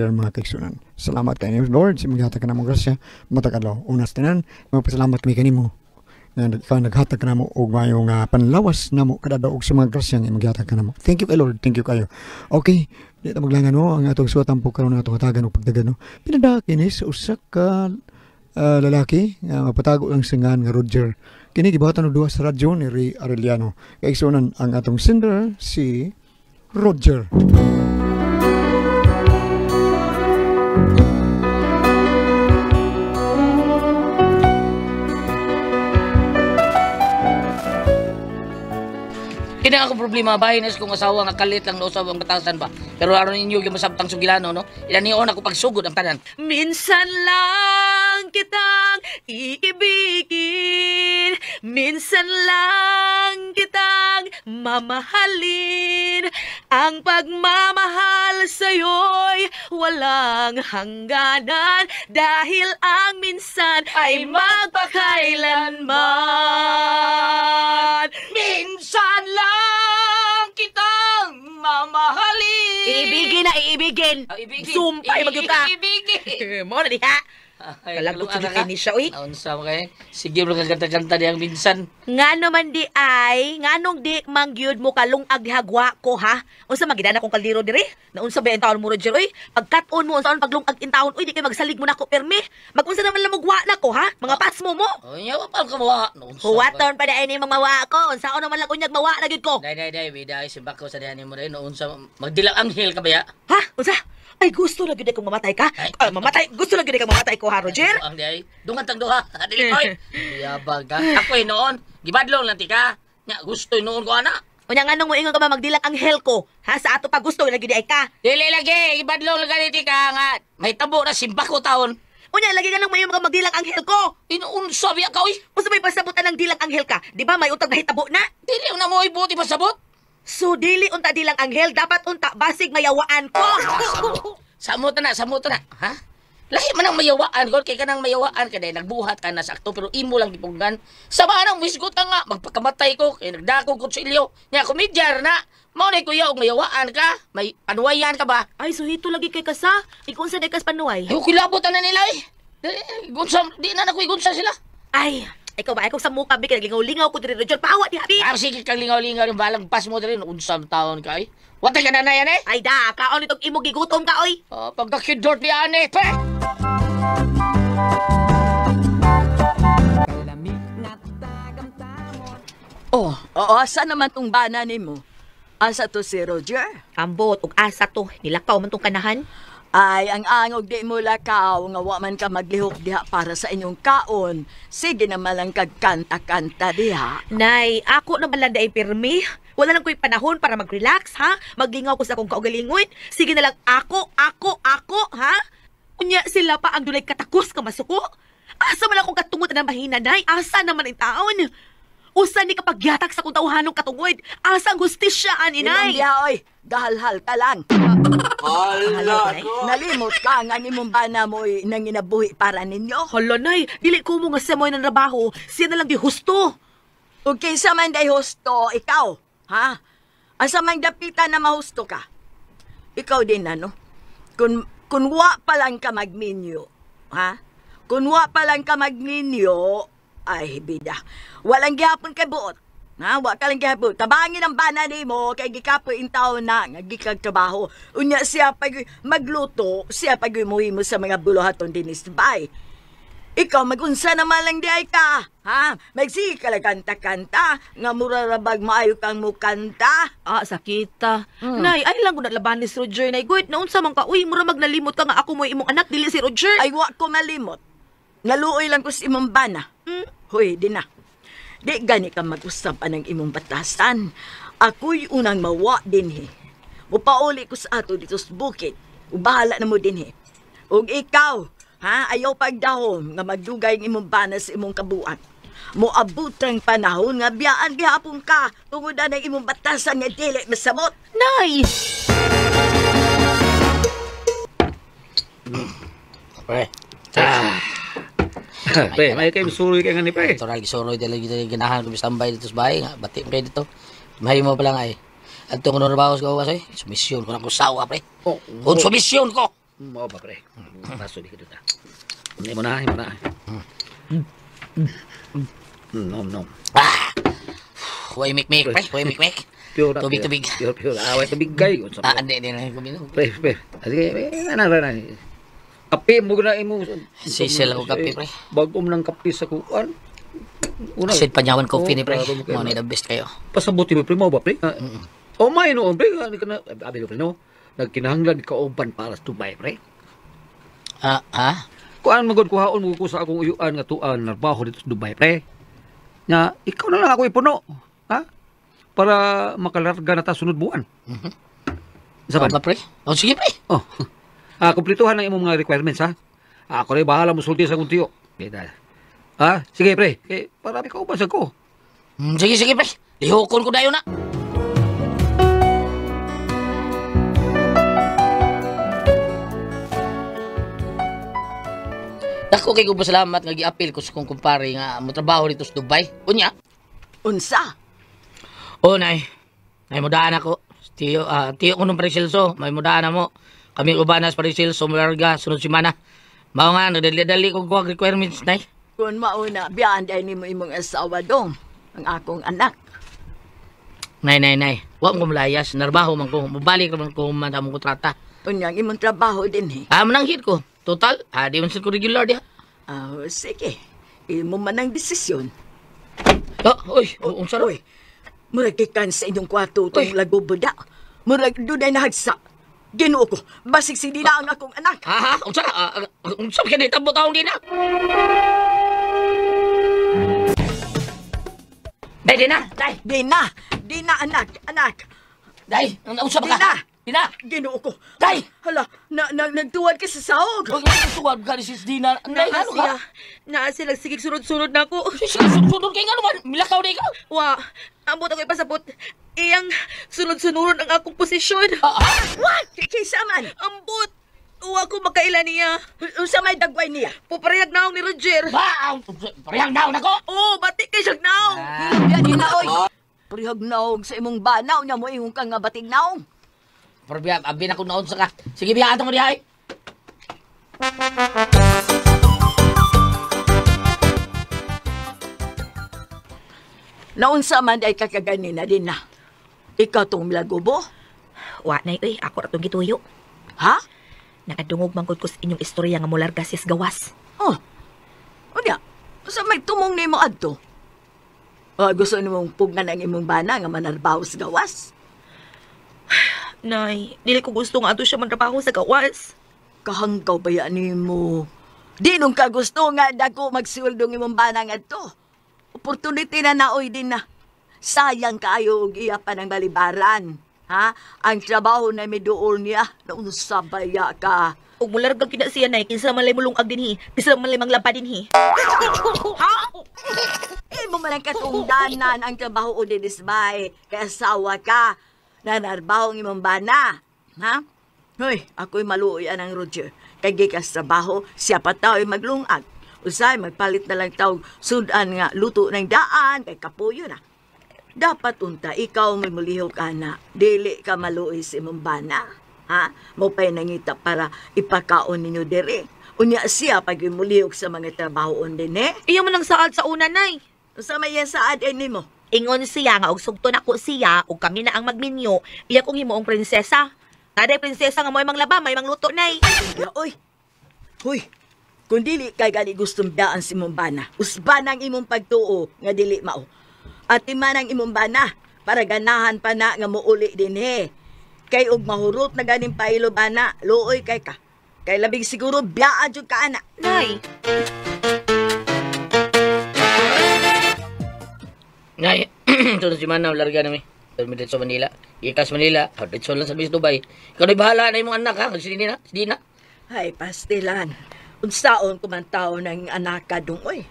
Roger, mga kaigsunan. Salamat kay Lord sa imong gihatag kanamo grasya matag adlaw. Unas tanan, magpasalamat kami kanimo nga ikaw naghatag kanamo og maayong panlawas namo kada adlaw og sa mga grasya nga imong gihatag kanamo. Thank you kay Lord, thank you kayo. Okay, di ta maglangan no ang atong suwatan po karon nga atong hatagan og pagdagan no. Pinada kini sa usa ka lalaki nga mapatago lang sa ngan nga Roger. Kini gibuhatan og duha sa radyo ni Ray Arellano. Kaigsunan ang atong sender si Roger. Kini ako problema bahin is kung asawa nga kalit lang nausab ang batasan ba. Pero aron ninyo gyud masabtang sugilano no. Ilanion ako pagsugod ang tanan. Minsan lang kitang iibigin, minsan lang kitang mamahalin. Ang pagmamahal sa'yo'y walang hangganan, dahil ang minsan ay magpakailanman. Minsan lang kitang mamahalin. Iibigin na iibigin. Ah, ibigin. Sumpay magyud ka. Ibigin. Mo na diha. Ay, Kalagot kaluan jud ka. kini siya, uy. Naunsa mo kay? Sige mo kanta-kanta diyang minsan. Ngano man di ay, nganong di mangyud mo kalungag dihagwa ko ha? Unsa magidana kong kaldero diri? Naunsa ba in taon mo Roger oy? Pagkat-on mo unsa paglungag in taon oy, di kay magsalig mo nako permi. Magunsa naman lang mugwa nako ha? Mga pasmo mo. Oh, nya pa ka mawa. Naunsa. Huwaton pa dai ni mga mawa ko. Unsaon naman lang unyag mawa na gyud ko. Day day day, bida si bako sa diyan mo rin. Naunsa magdilang anghel ka ba ya? Ha? Unsa? Ay gusto na gyud kong mamatay ka. Ay. Ay, mamatay. Gusto na gyud kang mamatay ko ha, Roger? Ang di ay. Dungan tang duha. Dili oy. Yabag ka. Ako'y noon, gibadlong lang ti ka. Nya gusto noon ko ana. Unya nganong moingon ka ba magdilang anghel ko? Ha, sa ato pa gusto na gyud ay ka. Dili lagi, gibadlong lang gani ti ka nga may tabo na simbako taon. Unya lagi nganong moingon ka magdilang anghel ko? Inuunsa biya ka oy. Unsa may pasabutan ng dilang anghel ka? Di ba may utang nahitabo na? Dili na mo ibuti pasabot. So dili unta dilang anghel, dapat unta basig mayawaan ko. Samot na, samot na. Ha? Lahi man ang mayawaan gol kay kanang mayawaan ka dahil nagbuhat ka na sakto pero imo lang gipugnan. Sama nang wisgot ka nga magpakamatay ko kay nagdako ko sa ilyo. Nya komedyar na. Mao na kuya og mayawaan ka, may panuwayan ka ba? Ay suhito lagi kay kasa. Ikaw unsa day kas panuway? Ay kilabot na nila eh. Gunsa di na nako igunsa sila. Ay, ikaw ba ikaw sa muka bi kay lingaw-lingaw ko diri Roger. Pawa di habi. Ah, sige kang lingaw-lingaw yung balang pas mo diri unsam taon ka eh. Watay ka na na yan eh. Ay da, kaon itong imo gigutom ka oy. Oh, pagkakidort ni ane, pre. Oh, oo, asa naman tong bana nimo? Asa to si Roger? Ambot og asa to, nilakaw man tong kanahan. Ay, ang angog di mo lakaw, nga wa man ka maglihok diha para sa inyong kaon. Sige naman lang kagkanta-kanta diha. Nay, ako na balanda ay pirmi. Wala lang ko'y panahon para mag-relax, ha? Maglingaw ko sa akong kaugalingon. Sige na lang, ako, ako, ako, ha? Unya, sila pa ang dunay katakos ka masuko. Asa man akong katungod na mahina, Nay? Asa naman ang taon? Usa ni kapag yatak sa kong tawhanong katungod. Asa ang hustisya, ani, Ilong Nay? diha, oy, gahalhal ka lang. Hala, Nalimot ka nga nimong bana mo'y nanginabuhi para ninyo. Hala, Nay, dili ko mo nga sa mo'y nanrabaho. Siya na lang di husto. Ug kinsa man day husto, ikaw, ha? Asa man dapitan na mahusto ka? Ikaw din, ano? Kung wa pa lang ka magminyo, ha? Kung wa pa lang ka magminyo, ay, bida. Walang gihapon kay buot. Ha? Wa ka lang gihapon. Tabangin ang bana nimo kay gikapoy in taon na nga gikag trabaho. Unya siya pag magluto, siya pag mo sa mga buluhaton dinis bay. Ikaw magunsa naman lang di ay ka, ha? Magsige ka lang kanta-kanta, nga mura rabag maayo kang mukanta. Ah, sakita. Nay, ay lang ko nalaban ni si Roger. Nay, good, naunsa man ka. Uy, mura magnalimot ka nga ako mo imong anak, dili si Roger. Ay, wa ko malimot. Naluoy lang ko sa imong bana. Hoy, di na. Di gani ka mag-usap anang imong batasan. Ako'y unang mawa dinhi. Mupauli ko sa ato dito sa bukid. Ubahala na mo dinhi. Ug ikaw, ha, ayaw pagdahom nga magdugay ang imong bana sa imong kabuan. Moabot ang panahon nga biyaan gihapon ka tungod na ng imong batasan nga dili masamot. Nay! Pre. Pre, may kayo suroy ka nga ni pre. Ito na gisuroy dali dali ganahan ko tambay dito sa bahay nga bati mo kayo dito. Mahimo pa lang ay. Adto ko trabaho sa gawas ay. Sumisyon ko na ko sawa pre. Oh, Konsumisyon ko. Mao ba pre? Paso di kita. Imo na, imo na. Nom nom. Ah! Way mikmik, pre. Way mikmik. Pure na, Tubig, pure. tubig. Pure, pure. Away tubig kay. Unsa Ah, pa? hindi, hindi na ko minom. Pre, pre. Ah, sige, eh, na, na, na. Kape mo na imo. Sisel ako kape, pre. Bagom ng kape sa kuan. Una. Sid panyawan coffee Oh, ni pre. klaro mo kayo. Mo ni the best kayo. Pasabot mo pre mo ba pre? Ah, oh may noon pre, ano ka na, abi ko pre no. Nagkinahanglan kauban para sa Dubai pre. Ah, ha? Kuan magod kuhaon mo ko sa akong uyuan nga tuan narbaho dito sa Dubai pre. Nga ikaw na lang ako ipuno. Ha? Para makalarga na ta sunod buwan. Sa Ba, pre? Oh, sige pre. Oh. Ah, kumpletuhan ang imong mga requirements ha. Ako rin bahala mo sulti sa akong tiyo. Kita. Ah, sige pre. Kay para may kauban sa ko. Sige, sige pre. Lihokon ko dayon na. Dako kay ko pasalamat nga giapil ko sa kong kumpare nga motrabaho dito sa Dubai. Unya. Unsa? Oh, nay. Nay mudaan ako. Tiyo, tiyo ko nung Parisilso. May mudaan na mo. Kami ubanas Parisilso, mularga, sunod semana. Mao nga, nagdali-dali ko kuha requirements, nay. Kung mauna, biyaan dahil nimo imong asawa dong, ang akong anak. Nay, nay, nay. Wa mo malayas. Narbaho man ko. Mubalik man ko man among kontrata. Unyang imong trabaho din eh. Ah, mananghit ko. Total, di man sad ko regular diha. Ah, sige. Imo man ang desisyon. Oh, oy, unsa ro? Uy, murag gikan sa inyong kwarto Uy. tong laguboda. Murag dunay nahagsa. Ginoo ko, basig si Dina ang akong anak. Ha ha, unsa? Unsa ba kini tabo taong dina? Day, Dina, day. Dina, Dina anak, anak. Day, unsa ba ka? Dina! Dina. Ginoo ko. Day! Hala, na, nagtuwad ka sa sahog. Huwag mo tuwad ka ni sis Dina. Nay, Naa ano siya. ka? Naa sila sige sunod-sunod na ako. Sige, sunod kay nga naman. Milakaw na ikaw. Wa, ambot ako ipasabot. Iyang sunod-sunuron ang akong posisyon. Ah, ah. What? Kaysa man? Ambot. Wa ko makaila niya. Unsa may dagway niya? Puparehag naong ni Roger. Ba, parehang naon ako. Oh, bati kay siyag naong. Yan Dina, oy. Parehag naog sa imong banaw niya mo ingon ka nga batig naong. Pero biya, abi na ko naon sa ka. Sige, biya, ato mo diha. Eh. Naunsa man ay kakaganina din na. Ikaw tong milagubo? Wa nay oy, ako ra tong gituyo. Ha? Nakadungog man gud ko sa inyong istorya nga mularga sis gawas. Oh. Unya, sa may tumong nimo adto? Ah, gusto nimong pugnan ang imong bana nga manarbaho sa gawas? Nay, dili ko gusto nga adto siya mantrabaho sa gawas. Kahanggaw ba yan nimo? Di nung ka gusto nga dako magsuldong imong bana ngadto. Opportunity na naoy din na. Sayang kaayo og iya pa ng balibaran. Ha? Ang trabaho na miduol niya, naunsa baya ka. Ug mularga gyud na siya nay, kinsa man lay mulungag dinhi, kinsa man lay manglaba dinhi. Ha? Imo man ang katungdanan ang trabaho o dinisbay. Kaya asawa ka, nanarbaho ang imong bana. Ha? Hoy, ako'y maluoy anang Roger. Kay gikas trabaho, siya pa tao'y maglungag. Usay, magpalit na lang tawag sudan nga luto ng daan, kay kapuyo na. Dapat unta, ikaw may mulihok ana. Dili ka maluoy sa imong bana. Ha? Mo pa'y nangita para ipakaon ninyo diri. Unya siya pag imulihok sa mga trabahoon din eh. Iya man ang saad sa una nay. Unsa may yan saad eh nimo? Ingon siya nga og sugton ako siya ug kami na ang magminyo, iya kong himuong prinsesa. Naday prinsesa nga mo'y manglaba, may mangluto nay. Ya, oy. Hoy. Kung dili kay gani gustong daan si imong bana, usban ang imong pagtuo nga dili mao. At man ang imong bana para ganahan pa na nga muuli din he. Kay og mahurot na ganing pailo bana, luoy kay ka. Kay labing siguro biyaan jud ka ana. Nay, Nay, sunod semana, larga na mi. Kami dito sa Manila. Ikas Manila. Dito lang sa bis Dubai. Ikaw na'y bahala na imong anak ha. Si Dina, si Dina. Ay, pastilan. Unsaon ko man tao ng anak ka dong, oy.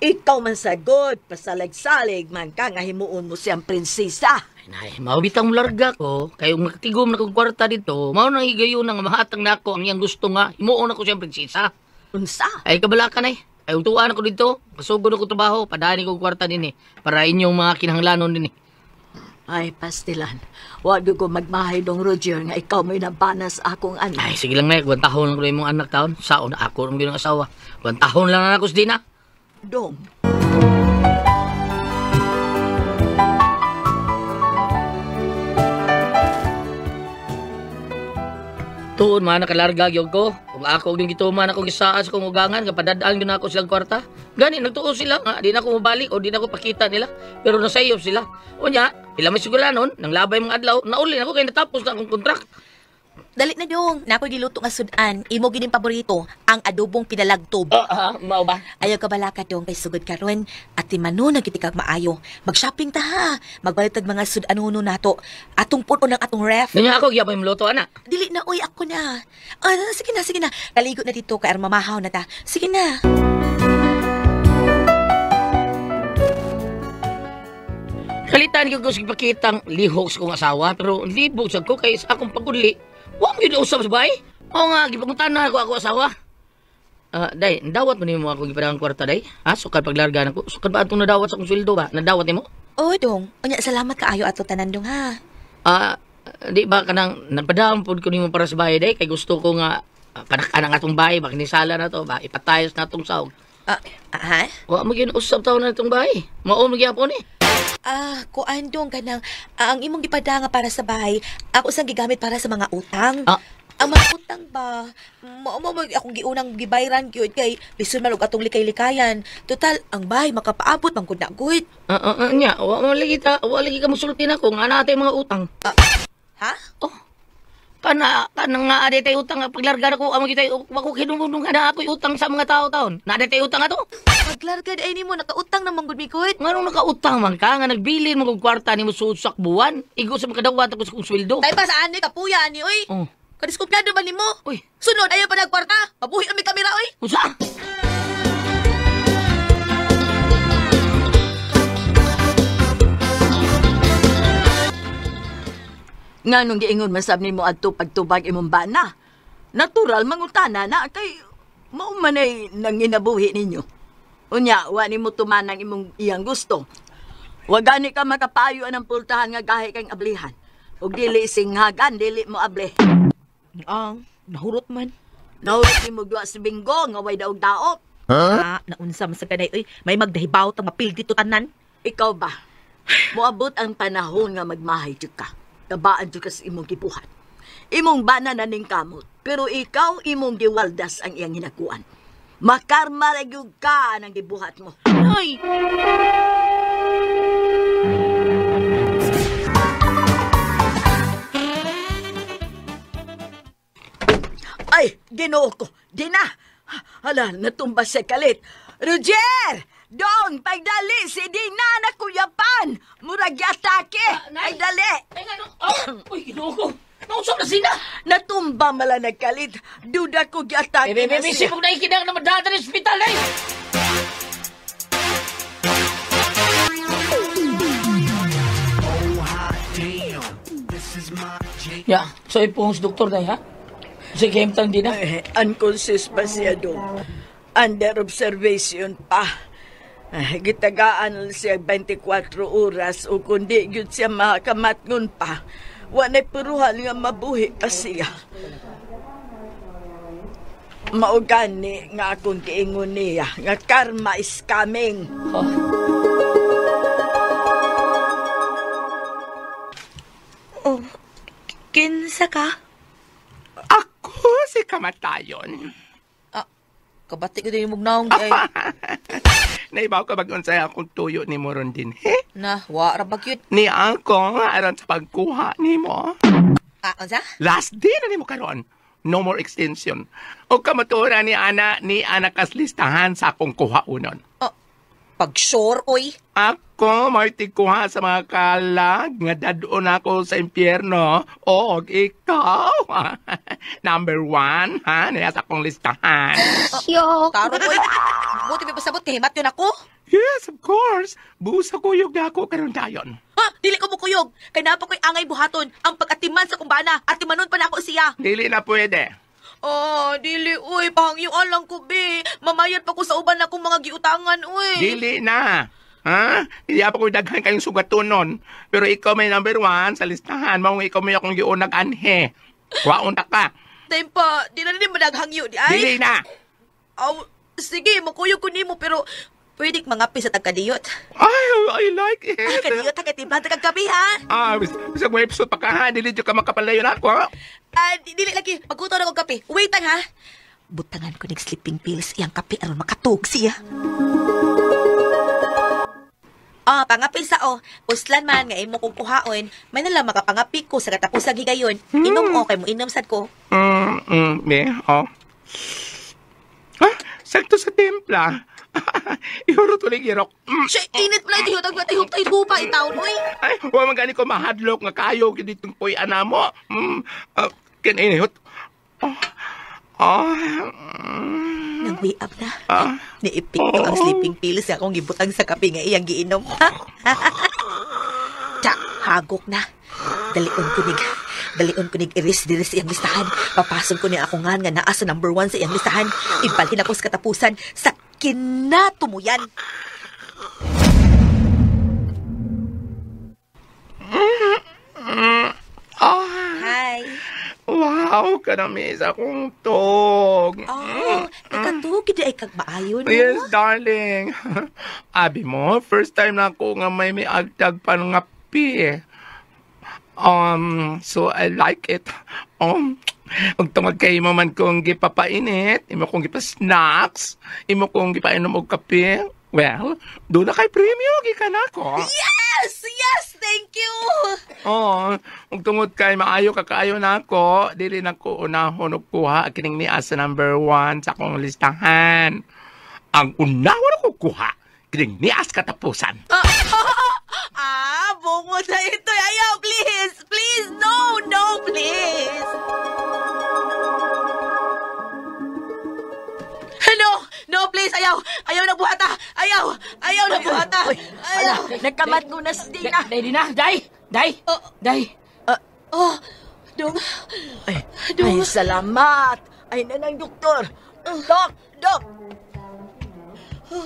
Ikaw man sagod, pasalag-salig man ka nga himuon mo siyang prinsesa. Ay, nay, maubitang larga ko. Kayo magtigom na kong kwarta dito. Mao nang higayon nga mahatang na ako ang iyang gusto nga. Himuon ako siyang prinsesa. Unsa? Ay, kabala ka nay. Ay, utuan ako dito. Kasugod ako trabaho. Padani ko kwarta din eh. Para inyong mga kinahanglanon din eh. Ay, pastilan. Wa gyud ko magmahay dong Roger nga ikaw mo'y nabanas akong anak. Ay, sige lang na, kwentahon lang ko imong anak taon. Saon ako ang ginang asawa. Kwentahon lang na ako sa Dina. Dong. Tuon man nakalarga gyud ko. Kung ako gyud gituman ako gisaad sa kong ugangan nga padadaan gyud ako silang kwarta. Gani nagtuo sila nga di na ako mobalik o di na ako pakita nila. Pero nasayop sila. Unya, pila may siguranon nang labay mga adlaw, nauli na ako kay natapos na akong kontrak. Dali na dong, nakoy giluto nga sudan. Imo gining paborito, ang adobong pinalagtob. Mao ba? Ayaw ka balaka dong kay sugod karon at timano na gid kag maayo. Mag-shopping ta ha. Magbalik tag mga sudanuno nato. Atong puno ng atong ref. Nya ako gyapon mluto ana. Dili na oy ako na. Ah, sige na, sige na. Kaligo na dito kay mamahaw na ta. Sige na. Kalitan gyud ko sig pakitang lihok sa kong asawa pero libog sad ko kay sa akong pagudli. Wa mo gyud usab sa bahay. Oo nga gipangutan-na ako asawa. Day, nadawat mo nimo ako gipadang kwarta day? Ha, sukad paglarga nako. Sukad ba atong nadawat sa akong sweldo ba? Nadawat nimo? Oh, dong. Unya salamat kaayo ato tanan dong ha. Di ba kanang nagpadam pud ko nimo para sa bahay day kay gusto ko nga kanak-anak atong bahay ba kinisala na to ba ipatayos na atong sahog. Ha? Wa mo gyud usab taon na itong bahay. Mao mo gyapon eh. Kuan dong kanang ang imong gipada nga para sa bahay, ako sang gigamit para sa mga utang. Ang mga utang ba, mao mo akong giunang gibayran gyud kay bisan man og atong likay-likayan. Total, ang bahay makapaabot man gud na gud. Nya, wa mo lagi ta, wa lagi ka mosulti nako nga naa tay mga utang. Ha? Oh. Kana nga aday tay utang paglarga nako amo gitay wa ko kinumundong nga naa ako'y utang sa mga tao taon. Naa tay utang ato? Paglarga ay nimo nakautang na man gud mi gud. Nganong nakautang man ka nga nagbilin mo og kwarta nimo susak buwan, igo sa makadawat ako sa kong sweldo. Tay pa sa ani kapuya ani oy. Oh. Kadiskumpyado ba nimo? Uy. Sunod ayaw pa nagkwarta. Mabuhi ang mi kamera oy. Unsa? Nganong giingon man sab nimo adto pagtubag imong bana? Natural mangutana na kay mao man ay nanginabuhi ninyo. Unya wa nimo tumanang imong iyang gusto. Wa gani ka makapayo anang pultahan nga gahi kang ablihan. Ug dili singhagan, dili mo abli. Ang nahurot man. Nahurot nimo duwa sa binggo nga way daog-daog. Huh? Naunsa man sa kanay oy, may magdahibaw tang mapildi to tanan. Ikaw ba? Moabot ang panahon nga magmahay jud ka. Tabaan jud ka sa imong gibuhat. Imong bana na ning kamot, pero ikaw imong giwaldas ang iyang hinakuan. Makarma ra gyud ka nang gibuhat mo. Ay! Ay, Ginoo ko, di na. Hala, natumba siya kalit. Roger! Dong, pagdali si Dina na kuyapan. Murag atake. Nay! Pagdali. Ay ngano? Oh, uy, Ginoo ko. Nausap na sina. Natumba mala nagkalit. Duda ko giatake Bebe, na bebe, siya. sipog na ikinang na madadala sa ospital ay. Ya, so ipong sa doktor day ha? Sige, himtang din na. Eh, unconscious pa siya dong. Under observation pa. Ay, gitagaan siya 24 oras o kundi gyud siya makamatngon pa. Wa na'y puruhan nga mabuhi pa siya. Maugani nga akong giingon niya nga karma is coming. Oh. Oh, kinsa ka? Ako si kamatayon. Kabati ko din yung mugnaong kay. Naibaw ka bag-unsay akong tuyo ni mo ron din, he? Na, wa ra ba cute? Ni ako aron sa pagkuha ni mo. Unsa? Last day na nimo karon. No more extension. O kamatura ni Ana kas listahan sa akong kuhaunon. Oh, pag sure oy. Ako may tikuha sa mga kalag nga dadon ako sa impyerno. O ikaw. Number 1, ha? Niya sa akong listahan. Taro oy. Buti may pasabot kay himat yun ako. Yes, of course. Busa kuyog na ako karon dayon. Ha, dili ko mukuyog. Kay naa pa ko'y angay buhaton ang pag-atiman sa kumbana. Atimanon pa na ako siya. Dili na pwede. Oh, dili uy, pahangyuan lang ko be. Mamayad pa ko sa uban akong mga giutangan uy. Dili na. Ha? Hindi pa ko daghan kayong sugatonon. Pero ikaw may number 1 sa listahan. Mao nga ikaw may akong giunag anhe. Kuwaon ta ka. Tempa, di na rin madaghangyo di ay. Dili na. Aw, sige, mukuyog ko nimo pero pwede mangapis sa tagkadiyot. Ay, I like it. Ah, kadiyot, tagatimpla, tagakabi, ha? Ah, bisag may episode pa ka, ha? Dili dyan ka makapalayon ako, ha? Ah, dili lagi. Magkuto na kong kape. Wait lang, ha? Butangan ko ng sleeping pills iyang kape aron makatug siya. Ah, pangapi sa o. Uslan man nga imo kong kuhaon, may nalang makapangapi ko sa katapusang higayon. Inom o kay mo inom sad ko. Me, oh. Ah, sakto sa templa. Ihuro tuloy girok. Siya, init pala, tihutag na tihutag hupa itaon, oy. Ay, wa man gani ko mahadlok nga kayo ditong puy anamo. Kinihot. Oh. Oh. Nang way up na. Ah. Niipikto ang sleeping pills nga akong gibutang sa kape nga iyang giinom. Tsa, hagok na. Dalion ko nig iris diris iyang listahan. Papason ko niya ako nga naa sa number 1 sa iyang listahan. Ibalhin ako sa katapusan sa kinatumuyan. Ah. Hi. Wow, kanami sa akong tog. Oh, nakatug gid ay kag maayo no. Yes, darling. Abi mo, first time na ako nga may miagtag pangapi. So I like it. Ug tungod kay imo man kong gipapainit, imo kong gipa-snacks, imo kong gipainom og kape. Well, doon na kay premyo gikan ako. Yes, yes, thank you. Oo, ug tungod kay maayo ka kaayo nako, dili na ko unahon og kuha kining niya sa number 1 sa akong listahan. Ang unahon ako kuha kining niya sa katapusan. Ah, bungo na ito. Ayaw, please, please, no, no, please. No, no, please, ayaw. Ayaw na buhata. Ayaw, ayaw na buhata. Ayaw. Nagkamat ko na si Dina. Day, Dina, day, day, day. Oh, dong. Ay, ay, salamat. Ay, nanang doktor. Dok, dok.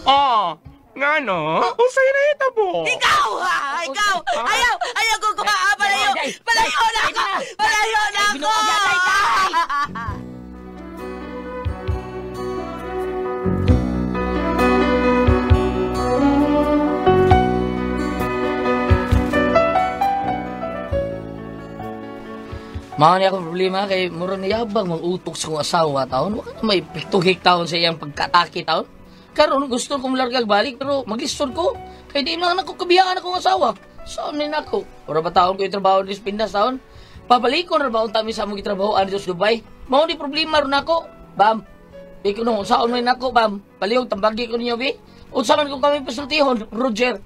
Oh, ngano? Usay na hitabo. Ikaw, ha? Ikaw. Ayaw, ayaw ko kuha. Palayo, palayo na ako. Palayo na ako. Mao ni akong problema kay mura niyabang mang-utok sa kong asawa taon. Wa ka na may pituhik taon sa iyang pagkataki taon. Karon gusto kong largag balik pero maglisod ko. Kay di na ako kabiyaan akong asawa. Saan ni nako? Ora ba taon ko yung trabaho dito sa Pinas taon? Pabalikon ra ba unta mi sa among gitrabahoan dito sa Dubai? Mao ni problema ron nako. Bam. Di ko nung unsaon man nako, bam. Palihog tambagi ko ninyo bi. Unsa man kung kami pasultihon, Roger.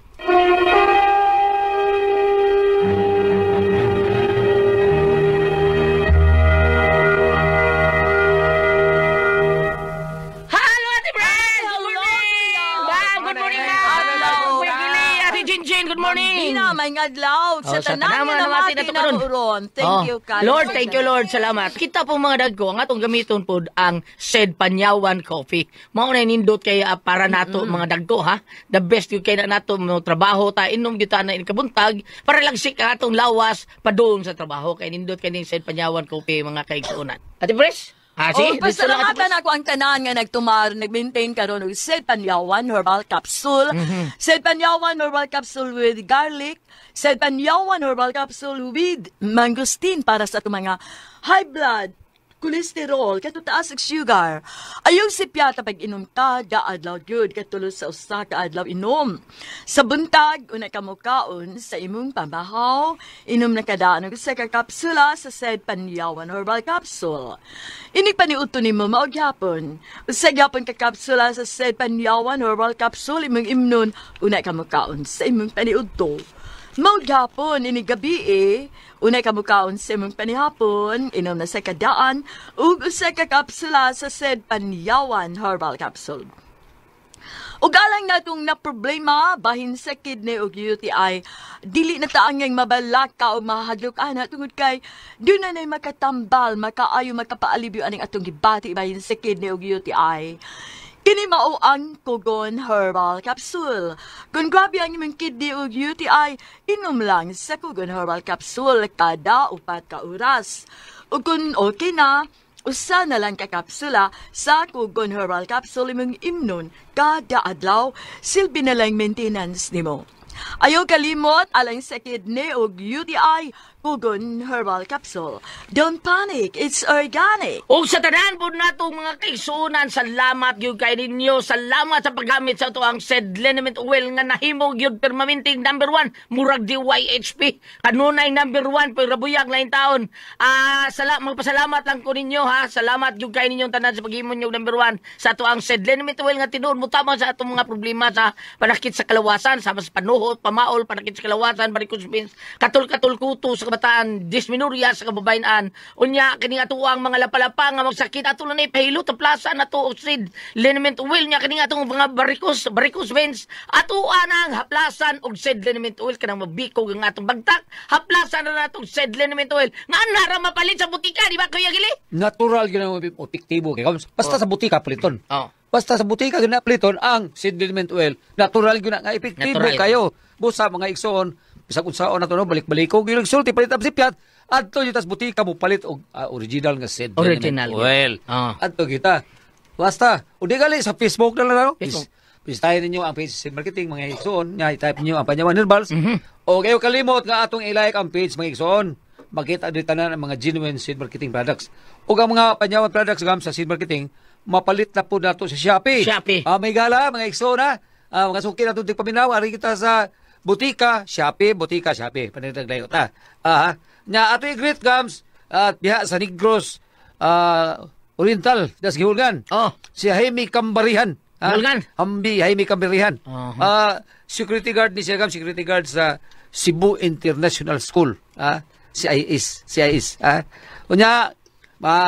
Hello, Ate Brand! Good morning! Bam! Good morning, ma'am! Kuya Gili, Ate Jinjin, good morning! Dina, may ngadlaw. Oh, Sa tanan nga namati nato na karon. ron. Thank Oh. you, Carlos. Lord, thank you, Lord. Salamat. Kita po mga dagko, ang atong gamiton po ang Sed Panyawan Coffee. Mao na nindot kay para nato mga dagko, ha? The best yung kay na nato mo trabaho ta inom gyud ta na inkabuntag para lagsik ang atong lawas padung sa trabaho kay nindot kay ning Sed Panyawan Coffee mga kaigsuonan. Ate Pres? Ah, Oh, sige, dito lang, Ate Pres. pasalamatan ako ang tanan nga nagtumar, nag-maintain karon og Sed Panyawan Herbal Capsule. Sed Panyawan Herbal Capsule with garlic, Sed Panyawan Herbal Capsule with mangosteen para sa atong mga high blood, cholesterol, katutaas og sugar. Ayaw si piyata pag inom ka, gaadlaw gyud katulo sa usa ka adlaw inom. Sa buntag, una ka mokaon sa imong pambahaw, inom na kadaan og usa ka kapsula sa Sed Panyawan Herbal Capsule. Inig paniudto nimo mao gyapon. Usa gyapon ka kapsula sa Sed Panyawan Herbal Capsule imong imnon, una ka mokaon sa imong paniudto. Mao gyapon inig gabi unay ka mukaon sa imong panihapon, inom na sa kadaan ug usa ka kapsula sa Sed Panyawan Herbal Capsule. Ug alang natong na problema bahin sa kidney ug UTI, dili na taangeng mabalaka o mahadlok ana tungod kay doon na makatambal, makaayo, makapaalibyo aning atong gibati bahin sa kidney ug UTI. Kini mao ang Kugon Herbal Capsule. Kung grabe ang imong kidney ug UTI, inom lang sa Kugon Herbal Capsule kada 4 ka oras. Ug kung okay na, usa na lang ka kapsula sa Kugon Herbal Capsule imong imnon kada adlaw, silbi na lang maintenance nimo. Ayaw kalimot alang sa kidney ug UTI, Kugon Herbal Capsule. Don't panic, it's organic. Ug sa tanan po natong mga kaigsuonan, salamat gyud kay ninyo. Salamat sa paggamit sa atoang Seed Liniment Oil nga nahimo gyud permanenteng number one, murag DYHP. Kanunay number one pero buyag lain taon. Ah, magpasalamat lang ko ninyo ha. Salamat gyud kay ninyong tanan sa paghimo ninyo number one sa atoang Seed Liniment Oil nga tinuod mo tama sa atong mga problema sa panakit sa kalawasan, sa mas panuhot, pamaol, panakit sa kalawasan, varicose veins, katul-katul kuto sa kabataan, dysmenorrhea sa kababayen-an. Unya kini atoang mga lapalapa nga magsakit ato na ipahilo ta plaza na to og seed liniment oil. Nya kini atong mga varicose veins, ato ang haplasan og seed liniment oil. Kanang mabikog ang atong bagtak, haplasan na natong seed liniment oil nga nara mapalit sa butika, di ba, Kuya Gili? Natural gyud ang epektibo kay basta sa butika paliton. Basta sa butika gyud na paliton ang seed liniment oil. Natural gyud na nga epektibo Natural. Kayo. Busa mga igsoon, bisag unsaon na to no, balik-baliko gyud ang sulti palit ang sipyat. Adto gyud tas butika mo palit og original nga seed Original liniment oil. Adto kita. Basta, o di gali sa Facebook na lang no? Facebook. Bisitahin ninyo ang page sa marketing mga igsoon, nga i-type niyo ang Panyawan Herbals. O kayo kalimot nga atong i-like ang page mga igsoon. Makita dito tanan ang mga genuine seed marketing products. O ang mga Panyawan products gam sa seed marketing, mapalit na po nato sa Shopee. Shopee. Ah, may gala mga igsoon ha. Ah, mga suki nato paminaw, ari kita sa butika, Shopee, butika, Shopee. Panitaglayo ta. Ah, nya ato i-greet gams at diha sa Negros Oriental, das gihulgan. Si Jaime Cambarihan. Ha? Gihulgan? Hambi, Jaime Cambarihan. Ah, security guard ni siya gam, security guard sa Cebu International School. Ah, CIS, CIS. Ah. Unya,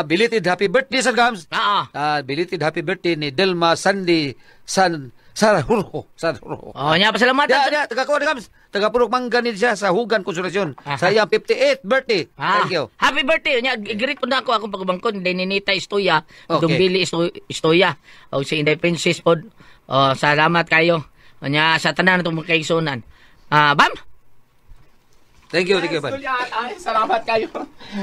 belated happy birthday sa gams. Ah, belated happy birthday ni Delma Sandy San Sarhurho. Sarhurho. Oh, nya pasalamatan. Ya, ya, taga kuan gams. Taga Purok Mangga ni siya sa Hugan Konsolasyon. Sa iyang 58th birthday. Thank you. Happy birthday. Nya i-greet ko na ako akong pagubangkon din ni Nita Istoya, Dumbili Istoya. O si Inday Princess pod. Oh, salamat kayo. Nya sa tanan natong mga kaigsuonan. Ah, bam. Thank you, bud. Julian, ay, salamat kayo.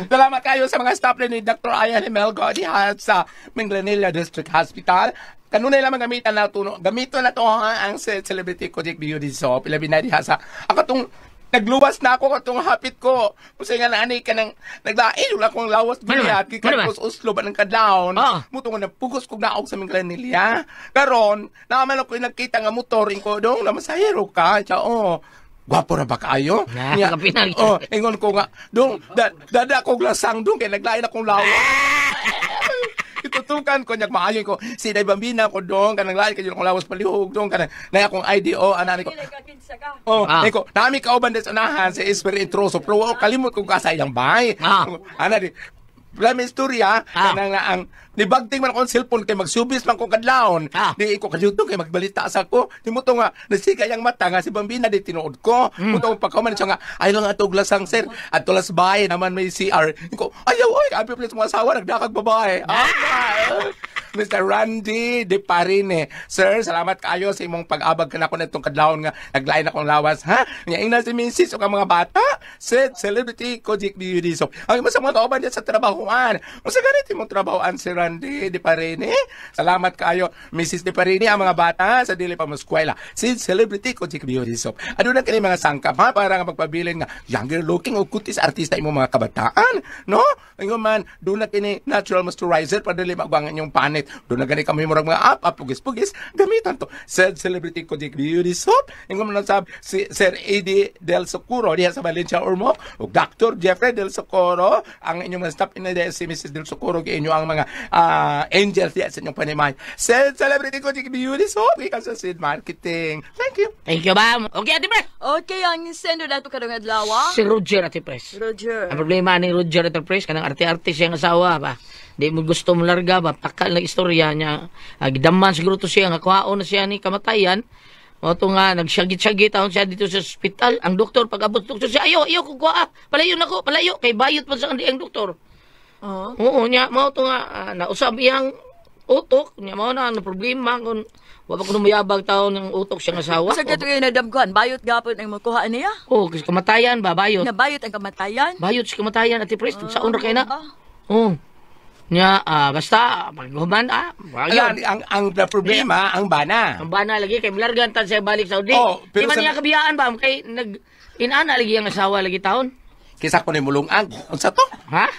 Salamat kayo sa mga staff ni Dr. Ayan Melgo diha sa Minglanilla District Hospital. Kanunay lamang gamitan na to, no? Gamito na to ha, ang Celebrity Kojik Beauty Soap. Ilabi na diha sa ako tong nagluwas na ako katong hapit ko. Kasi nga naanay ka ng naglain wala akong lawas Ano ba? giliat gikan Ano ba? ko sa Oslo ba ng kadlawon. Muto nga nagpugos kog naog sa Minglanilla. Karon, naaman ako yung nagkita nga motor ko dong na masahero ka. Siya, oh. Gwapo ra ba kaayo? Na, Niya, kapinag. oh, ingon ko nga, dong, dada kog lasang dong, kay naglain akong lawas. Itutukan ko niya maayo ko si Day Bambina ko dong kanang lain kayo akong lawas palihog dong kanang na akong IDO anani ko. Oh, ko nami kauban des unahan si Esper Introso pero wa kalimot kong kasa iyang bahay. Ana di Wala may istorya, kanang na ang nibagting man akong cellphone kay magsubis man ko kadlawon. Di ko kadyuto kay magbalita sa ko. Di mo to nga nasika yang mata nga si Bambina di tinuod ko. Mm. Mo pagkaman siya nga ay lang atog lasang sir. Adto las bahay naman may CR. Ko ayaw oy abi please mga asawa nagdakag babae. Ah, Mr. Randy De Parine. Sir, salamat kaayo sa imong pag-abag kanako nitong kadlawon nga naglain akong lawas, ha? Nya ingna si Mrs. ug ang mga bata, Set Celebrity Kojik Beauty Soap. Ang imo sa mga kauban diyan sa trabahoan. Unsa ganit imong trabahoan si Randy De Parine? Salamat kaayo Mrs. De Parine, ang mga bata sa dili pa mo eskwela. Si Celebrity Kojik Beauty Soap. Aduna kini mga sangkap ha para nga magpabilin nga younger looking o kutis artista imong mga kabataan, no? Ingon man, duna kini natural moisturizer para dili maguang inyong panit. Duna gani kami murag mga up up pugis-pugis gamitan to. Said Celebrity Kojik Beauty Soap. Ingon man sab si Sir Eddie Del Socorro diha sa Valencia Ormoc ug Dr. Jeffrey Del Socorro ang inyong mga staff ina si Mrs. Del Socorro kay inyo ang mga angels diha sa inyong panimay. Said Celebrity Kojik Beauty Soap gikan sa Seed Marketing. Thank you. Thank you, bam. Okay, Ate Pres. Okay, ang sender nato karong adlaw. Si Roger, Ate Pres. Roger. Ang problema ni Roger, Ate Pres, kanang arte-arte siyang asawa ba. Di mo gusto mo larga ba, takal na istorya niya. Gidaman siguro to siya, nga kuhaon na siya ni kamatayan. O to nga, nagsyagit-syagit taon siya dito sa ospital. Ang doktor, pag abot doktor siya, ayo, ayo, kukuha, palayo na ko, palayo. Kay bayot pa sa ang doktor. Oh. Oo, niya, mao to nga, nausab iyang Utok, nya mao na ang problema kung wa pa kuno mayabag taon ng utok siyang asawa. Sa kato yung nadamguan, bayot gapon ang makuha niya. Oh, kasi kamatayan ba bayot. Nabayot ang kamatayan. Bayot sa kamatayan ati pres, sa ra kay na. Ba? Oh. Nya basta paghuman Ala, yun. ang problema, ang bana. Ang bana lagi kay milargan tan siya balik Saudi. Oh, Di pero man niya kabiyaan ba kay nag inana lagi ang asawa lagi taon. Kisa ko ni mulungan. Unsa to? Ha?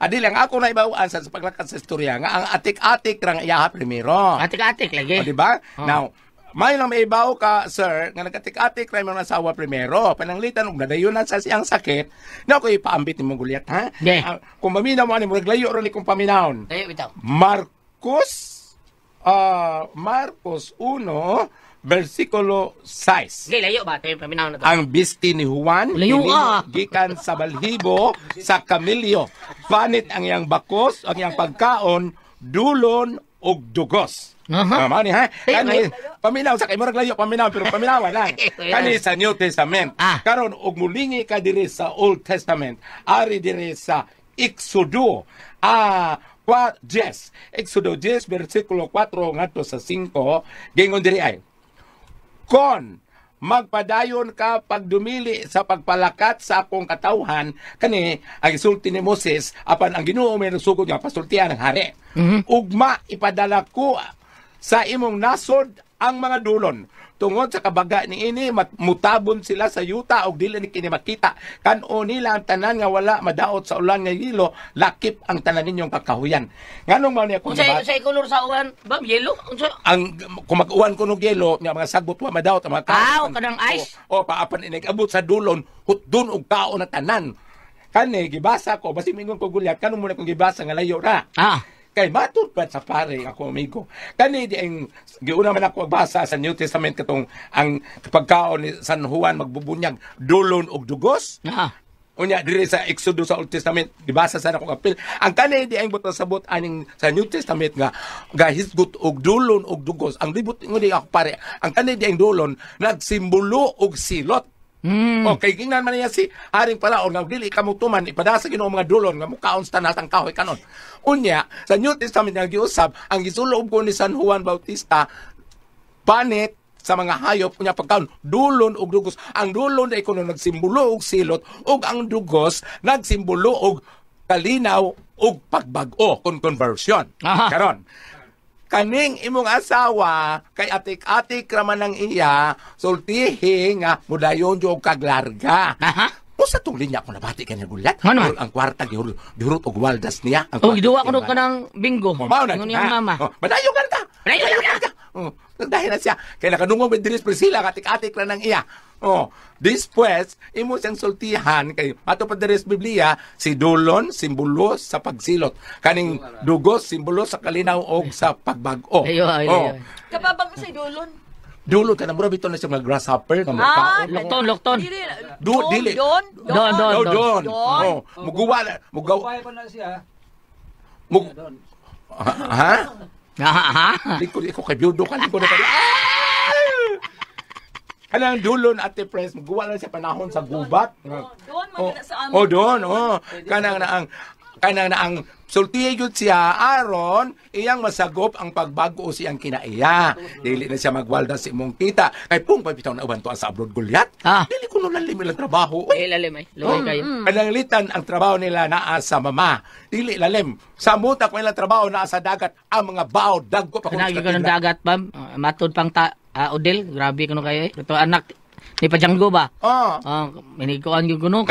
Adi lang ako na ibawaan sa paglakat sa istorya nga ang atik-atik rang iyaha primero. Atik-atik lagi. O, di ba? Oh. Now, may lang maibaw ka, sir, nga nagatik-atik ra imong asawa primero. Pananglitan og nadayon na sa siyang sakit. Na ako ipaambit nimo gulyat, ha? Yeah. Kung maminaw mo ani murag layo ra ni kung paminawon. Tayo bitaw. Marcos 1 versikulo 6. Sige, layo ba? Tayo paminaw na to. Ang bisti ni Juan Layo hinimo gikan sa balhibo sa kamilyo. Panit ang iyang bakos, ang iyang pagkaon, dulon ug dugos. Aha. Mao ni ha. Ay, Kani paminaw sa kay murag layo paminaw pero paminawa lang. Kani sa New Testament. Karon og mulingi ka diri sa Old Testament, ari diri sa Exodo. 10. Exodo 10 versikulo 4 ngadto sa 5, gingon diri ay kon magpadayon ka pagdumili sa pagpalakat sa akong katawhan kani ang isulti ni Moses apan ang Ginoo may nasugod nga pasultian ang hari. Ugma ipadala ko sa imong nasod ang mga dulon tungod sa kabaga niini mutabon sila sa yuta og dili ni kini makita kan-o nila ang tanan nga wala madaot sa ulan nga yelo lakip ang tanan ninyong kakahuyan. Nganong mao niya kung Unsay kolor sa uwan? Ba, yellow? Unsa? Ang kung mag-uwan ko og yelo nga mga sagbot wa madaot ang mga Ah, o kanang ice? O, paapan inigabot sa dulon hutdon og kaon na tanan. Kani gibasa ko basi mingon ko gulyat kanong muna kong gibasa nga layo ra. Kay matud pa sa pare ako amigo. Kani di ang giuna man ako magbasa sa New Testament katong ang pagkaon ni San Juan magbubunyag dulon og dugos. Unya diri sa Exodus sa Old Testament gibasa sa akong apil. Ang kani di ang butang sabot aning sa New Testament nga gahisgot og dulon og dugos. Ang libot ngudi ako pare. Ang kani di ang dulon nagsimbolo og silot. O kay gingnan man niya si Haring Paraon nga dili ka tuman ipadasa Ginoo mga dulon nga mukaon sa tanatang kahoy kanon. Unya sa New Testament nga giusab ang gisulob ko ni San Juan Bautista panit sa mga hayop unya pagkaon dulon og dugos. Ang dulon ay kuno nagsimbolo og silot ug ang dugos nagsimbolo og kalinaw ug pagbag-o kon conversion. Karon kaning imong asawa kay atik-atik raman ang iya sultihi nga mudayon jud kaglarga. Usa tong linya ko nabati kanya gulat. Ano man? Ang kwarta gihurot og waldas niya. Ang Oh, giduwa ko kanang bingo. Oh, mao na. Ingon niyang mama. Oh, madayon ka. Madayon ka. Oh, dahil na siya. Kay nakadungog med diri Priscilla atik-atik ra nang iya. Oh, después imo siyang sultihan kay ato pa diri sa Biblia si dulon simbolo sa pagsilot. Kaning dugos simbolo sa kalinaw og sa pagbag-o. Ayo, ayo, Oh. ayo. Kapabang ko sa dulon. Dulon ka na mura bitaw na siya mga grasshopper nga Ah, makaon. Lokton, lokton. Dili, Dili. Don, Don, don, Oh, don. don. Don. Oh, muguwa na, mugaw. Kuha pa na siya. Mug Ha? Ha? Likod ko kay Biodo ka likod ka. Kanang dulon ate pres, muguwa na siya panahon sa gubat. Don, man na sa amon. Oh, don, oh. Kanang na ang sultihi gyud siya aron iyang masagop ang pagbago siyang kinaiya. Dili na siya magwalda sa imong kita. Kay pung pabitaw na uban to sa abroad gulyat. Dili ko no lalim ilang trabaho. Uy. Eh, lalim ay. Luoy kayo. Pananglitan ang trabaho nila naa sa mama. Dili lalim. Sa muta ko ilang trabaho naa sa dagat ang mga bao dagko pa Kanagi ko ng dagat, bam. Matod pang ta Odel, grabe kuno kayo eh. Ito anak ni Pajanggo ba? Oo. Minigkuan gyud kuno.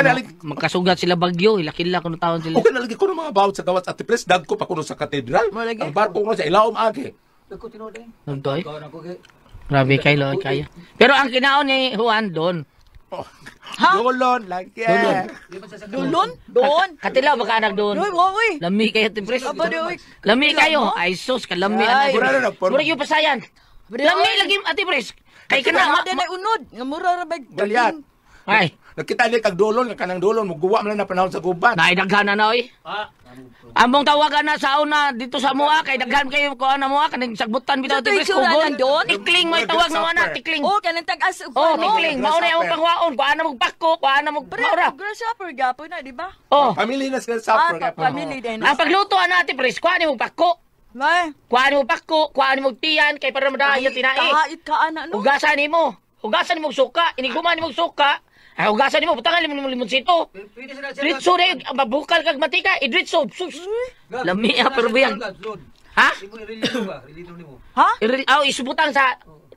Magkasugat sila bagyo, ilakila kuno taon sila. Okay nalagi ko ng mga bao sa gawas at tipres dagko pa kuno sa katedral. Ang barko ko sa ilawom agi. Nagtoy. Grabe kayo, luoy kayo. Pero ang kinaon ni Juan doon. Dulon lagi. Dulon? Don. Katilaw baka anak doon. Uy, uy. Lami kayo tipres. Aba, di, uy. Lami kayo. Ay sus, kalami Ay. anak. Mura na, na, Mura yung pasayan. Lami lagi ate pres. Kay kana ma. Na unod. Nga mura ra ba? Galyat. Ay. Nakita ni kag dulon nga kanang dulon muguwa man na panahon sa gubat. Naay daghan na oy. Among tawagan na sa una dito sa mua kay daghan kayo kuan na mua kaning sagbutan bitaw Sa ate pres itsura kugon. ng doon? Tikling may tawag na na tikling. Oh, kanang tag-as. Oh, tikling mao na imong pangwaon kuan na magpakko, kuan na magmaura. Grasshopper gapon na, di ba? Oh. Pamili na sila supper. Ah, pamili din. Ang pagluto ana ate pres kuan ni magpakko. May. Kuhaan mo pakko, kuhaan mo tiyan kay para madayon tinae. Kahit ka ana no. Hugasan nimo. Hugasan nimo og suka, iniguman nimo og suka. Ay hugasan nimo, butangan nimo limonsito. Pwede sila siya. Dritso na yun, mabukal kag matika, idritso. Sus. Lami ah, pero biyag. Ha? Imo relino ba? Relino nimo. Ha? Aw, isubutang sa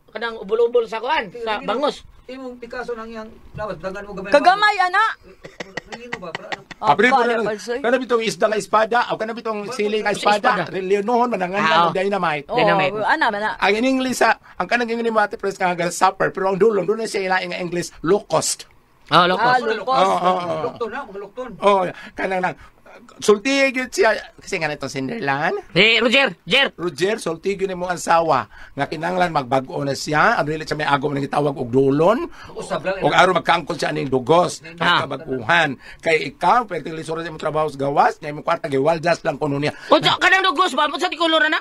kanang ubol-ubol sa kuan, sa bangos. Imong Picasso nang iyang lawas dangan mo gamay. Kagamay ana. Relino ba? Para ano? Ah, Apre ko pala, na. palsoy. Kana bitong isda nga espada, o kana bitong sili nga espada, Espada. relinohon manangan Ah, lang oh. og dynamite. Oh, Dynamite. ana man na. Ang in English sa ang kanang ingon ni Ate Pres nga supper, pero ang dulong doon na siya ilaing nga English locust. Oh, locos. Ah, locos. Oo. Lukton na, mga lukton. Oh, kanang nang sulti gyud siya kasi nga nitong Cinderland. Eh, Roger, Jer. Roger, sulti gyud nimo ang sawa nga kinahanglan magbag-o na siya. Ano dili siya may agom nang gitawag og dulon. Usab lang. Og aron magkaangkon siya aning dugos Ah. kabaguhan. Kay ikaw perting lisod sa imong trabaho sa gawas, nya imong kwarta giwaldas lang kuno niya. Unsa kanang dugos ba? Unsa ti kolor na?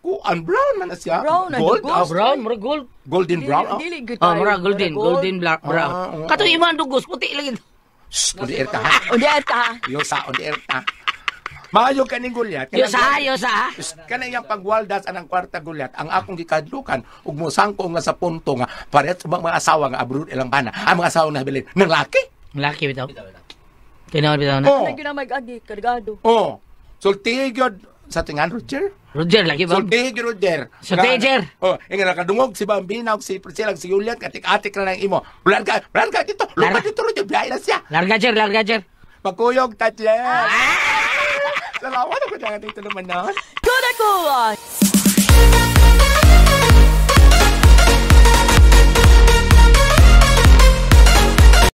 Kuan brown man na siya. Brown ang Gold, dugos. ah, Brown, mura gold. golden brown. Oh. Dili gyud Oh, tayo. mura golden, Gold. golden black brown. Ah, oo, Kato imo ang dugos, puti lagi. Shh, on the air ka ha. O di ta. Yo sa on the air ta. Maayo kaning gulyat. Yo sa, yo sa. Kanang iyang pagwaldas anang kwarta gulyat, ang akong gikadlukan ug mosangko nga sa punto nga parehas sa mga asawa nga abroad ilang bana. Ang mga asawa na bilin ng laki. Laki bitaw. Tinawag bitaw na. Oh. Ano gyud na mag-agi kargado. Oh. Sulti gyud sa tingan Roger. Roger lagi ba? Sulti gyud Roger. Sulti, Jer. Oh, inga nakadungog si Bambina ug si Priscilla ug si Julian katik-atik na ng imo. Bulan ka dito. Lara. Lupa dito Roger, biyahe na siya. Larga Jer, larga Jer. Magkuyog ta Jer. Salamat ako dito naman na. Good ako.